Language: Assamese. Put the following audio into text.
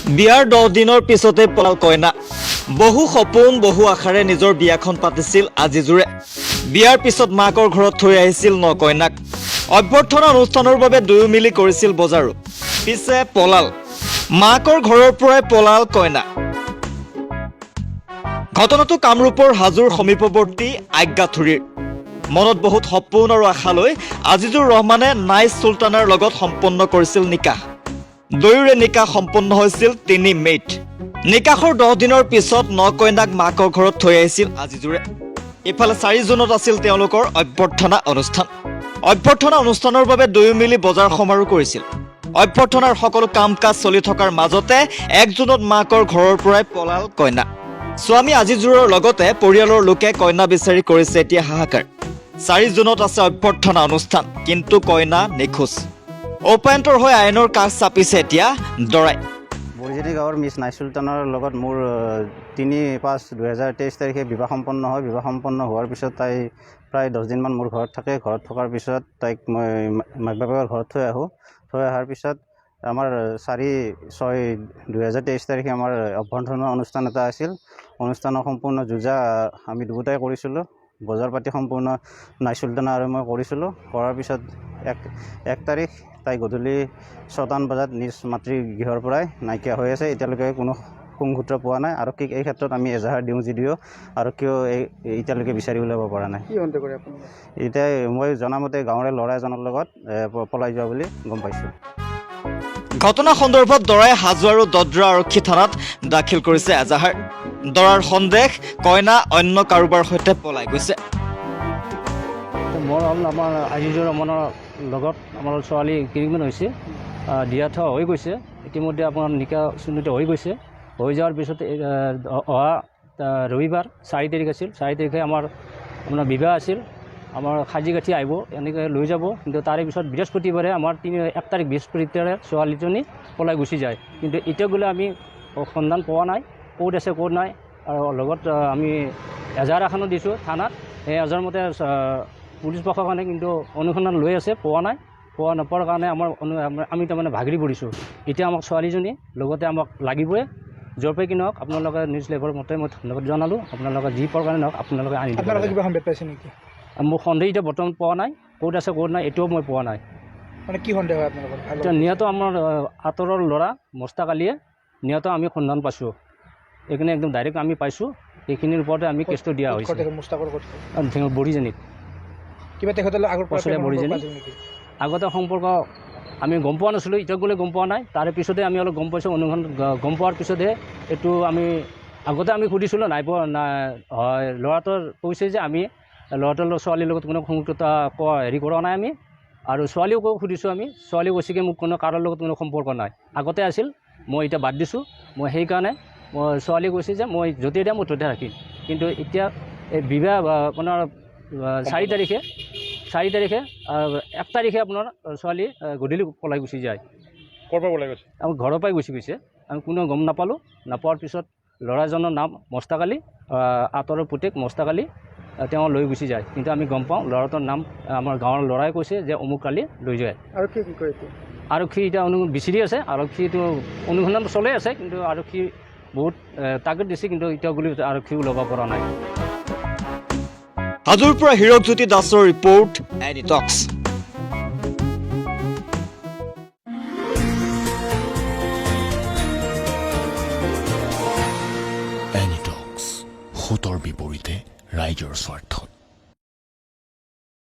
বিয়াৰ 10 দিনৰ পিছতে পলাল কইনা। বহু সপোন, বহু আশাৰে নিজৰ বিয়াখন পাতিছিল আজিজুৰে। বিয়াৰ পিছত মাকৰ ঘৰত থৈ আহিছিল ন কইনাক। অভ্যৰ্থনা অনুষ্ঠানৰ বাবে দুয়ো মিলি কৰিছিল বজাৰো। পিছে পলাল, মাকৰ ঘৰৰ পৰাই পলাল কইনা। ঘটনাটো কামৰূপৰ হাজোৰ সমীপৱৰ্তী আজ্ঞাথুৰিৰ। মনত বহুত সপোন আৰু আশা লৈ আজিজুৰ ৰহমানে নাইচ চুলতানাৰ লগত সম্পন্ন কৰিছিল নিকাহ। দুয়োৰে নিকাহ সম্পন্ন হৈছিল 3 মে'ত। নিকাহৰ 10 দিনৰ পিছত ন কইনাক মাকৰ ঘৰত থৈ আহিছিল আজিজুৰে। ইফালে 4 জুনত আছিল তেওঁলোকৰ অভ্যৰ্থনা অনুষ্ঠান। অভ্যৰ্থনা অনুষ্ঠানৰ বাবে দুয়ো মিলি বজাৰ সমাৰো কৰিছিল। অভ্যৰ্থনাৰ সকলো কাম কাজ চলি থকাৰ মাজতে 1 জুনত মাকৰ ঘৰৰ পৰাই পলাল কইনা। স্বামী আজিজুৰৰ লগতে পৰিয়ালৰ লোকে কইনা বিচাৰি কৰিছে এতিয়া হাহাকাৰ। 4 জুনত আছে অভ্যৰ্থনা অনুষ্ঠান, কিন্তু কইনা নিখোজ। উপায়ন্তৰ হৈ আইনৰ কাষ চাপিছে এতিয়া দৰাই। বৰিজনী গাঁৱৰ মিছ নাইচ চুলতানৰ লগত মোৰ 3/5/2023 তাৰিখে বিবাহ সম্পন্ন হয়। বিবাহ সম্পন্ন হোৱাৰ পিছত তাই প্ৰায় 10 দিনমান মোৰ ঘৰত থাকে। ঘৰত থকাৰ পিছত তাইক মই মাক বাপেকৰ ঘৰত থৈ আহোঁ। থৈ অহাৰ পিছত আমাৰ 4/6/2023 তাৰিখে আমাৰ অভ্যৰ্থনা অনুষ্ঠান এটা আছিল। অনুষ্ঠানৰ সম্পূৰ্ণ যোজা আমি দুয়োটাই কৰিছিলোঁ। বজাৰ পাতি সম্পূৰ্ণ নাইচ চুলতানা আৰু মই কৰিছিলোঁ। কৰাৰ পিছত এক তাৰিখ তাই গধূলি 6টামান বজাত নিজ মাতৃ গৃহৰ পৰাই নাইকিয়া হৈ আছে। এতিয়ালৈকে কোনো শুংসূত্ৰ পোৱা নাই। আৰক্ষীক এই ক্ষেত্ৰত আমি এজাহাৰ দিওঁ যদিও আৰক্ষীয়েও এই এতিয়ালৈকে বিচাৰি উলিয়াব পৰা নাই। কি সন্দেহ কৰে আপুনি? এতিয়া মই জনামতে গাঁৱৰে ল'ৰা এজনৰ লগত পলাই যোৱা বুলি গম পাইছোঁ। ঘটনা সন্দৰ্ভত দৰাই হাজো আৰু দদ্ৰা আৰক্ষী থানাত দাখিল কৰিছে এজাহাৰ। দৰাৰ সন্দেহ, কইনা অন্য কাৰোবাৰ সৈতে পলাই গৈছে। মোৰ হ'ল আমাৰ আজিজুৰ ৰহমানৰ লগত আমাৰ ছোৱালী এগ্ৰিমেণ্ট হৈছে, দিয়া থোৱা হৈ গৈছে। ইতিমধ্যে আপোনাৰ নিকা চুন্নতি হৈ গৈছে। হৈ যোৱাৰ পিছত অহা ৰবিবাৰ 4 তাৰিখ আছিল। 4 তাৰিখে আমাৰ আপোনাৰ বিবাহ আছিল। আমাৰ সাজি কাঠি আহিব, এনেকৈ লৈ যাব। কিন্তু তাৰে পিছত বৃহস্পতিবাৰে আমাৰ 1 তাৰিখ বৃহস্পতিবাৰে ছোৱালীজনী পলাই গুচি যায়। কিন্তু এতিয়া গ'লে আমি সন্ধান পোৱা নাই, ক'ত আছে ক'ত নাই। আৰু লগত আমি এজাহাৰ এখনো দিছোঁ থানাত। সেই এজাহাৰ মতে পুলিচ প্ৰশাসনে কিন্তু অনুসন্ধান লৈ আছে, পোৱা নাই। পোৱা নোপোৱাৰ কাৰণে আমি তাৰমানে ভাগৰি পৰিছোঁ। এতিয়া আমাক ছোৱালীজনী লগতে আমাক লাগিবই। য'ৰ পৰাই কি নহওক, আপোনালোকে নিউজ লাইভৰ মতে মই ধন্যবাদ জনালোঁ। আপোনালোকে যি প্ৰকাৰে নহওক, আপোনালোকে আনি দিব আপোনালোকে লাগে। কিবা সম্ভেদ পাইছে নেকি? মোৰ সন্দেহ এতিয়া বৰ্তমান পোৱা নাই। ক'ত আছে ক'ত নাই, এইটোও মই পোৱা নাই। মানে কি সন্দেহ হয় আপোনালোকৰ? ভাল এতিয়া নিয়াতো আমাৰ আঁতৰৰ ল'ৰা মস্তাক আলীয়ে নিয়াতো আমি সন্ধান পাইছোঁ। এইখিনি একদম ডাইৰেক্ট আমি পাইছোঁ। সেইখিনিৰ ওপৰতে আমি কেছটো দিয়া ক'ত হৈছে। ঘৰ তেখেত, মুস্তাকৰ ক'ত ঘৰ? বৰিজনীত। কিবা তেখেতৰ আগৰ পৰা পচলীয়া প্ৰেমৰ সম্পৰ্ক বৰিজনী। আছিল নেকি? আগতে সম্পৰ্ক আমি গম পোৱা নাছিলোঁ, এতিয়া গ'লে গম পোৱা নাই। তাৰে পিছতে আমি অলপ গম পাইছোঁ। অনুসন্ধান গম পোৱাৰ পিছতহে এইটো আমি আগতে আমি সুধিছিলোঁ, নাই পোৱা নাই। হয়, ল'ৰাটোৰ কৈছে যে আমি ল'ৰাটোৰ ছোৱালীৰ লগত কোনো সংযুক্ততা কোৱা হেৰি কৰা নাই আমি। আৰু ছোৱালীও সুধিছোঁ আমি। ছোৱালীও কৈছে কি মোক কোনো কাৰোৰ লগত কোনো সম্পৰ্ক নাই, আগতে আছিল, মই এতিয়া বাদ দিছোঁ। মই সেইকাৰণে মই ছোৱালী কৈছে যে মই য'তে দিয়া মই ত'তে ৰাখিম। কিন্তু এতিয়া এই বিবাহ আপোনাৰ 4 তাৰিখে 1 তাৰিখে আপোনাৰ ছোৱালী গধূলি পলাই গুচি যায়। ক'ৰ পৰা ওলাই গৈছে? আমাৰ ঘৰৰ পৰাই গুচি গৈছে। আমি কোনেও গম নাপালোঁ। নাপোৱাৰ পিছত ল'ৰাজনৰ নাম মস্তাক আলী, আঁতৰৰ পুতেক মস্তাক আলী, তেওঁ লৈ গুচি যায়। কিন্তু আমি গম পাওঁ ল'ৰাটোৰ নাম, আমাৰ গাঁৱৰ ল'ৰাই কৈছে যে অমুক আলী লৈ যায়। আৰক্ষীয়ে কি কৰে এতিয়া? আৰক্ষী এতিয়া বিচাৰি আছে। আৰক্ষীটো অনুসন্ধান চলি আছে, কিন্তু আৰক্ষী বহুত তাগিদ দিছে, কিন্তু এতিয়া বুলি আৰক্ষী ওলাব পৰা নাই। হাজোৰ পৰা হীৰকজ্যোতি দাসৰ ৰিপৰ্ট, এনি টক্স। এনিটক্স, সোঁতৰ বিপৰীতে ৰাইজৰ স্বাৰ্থত।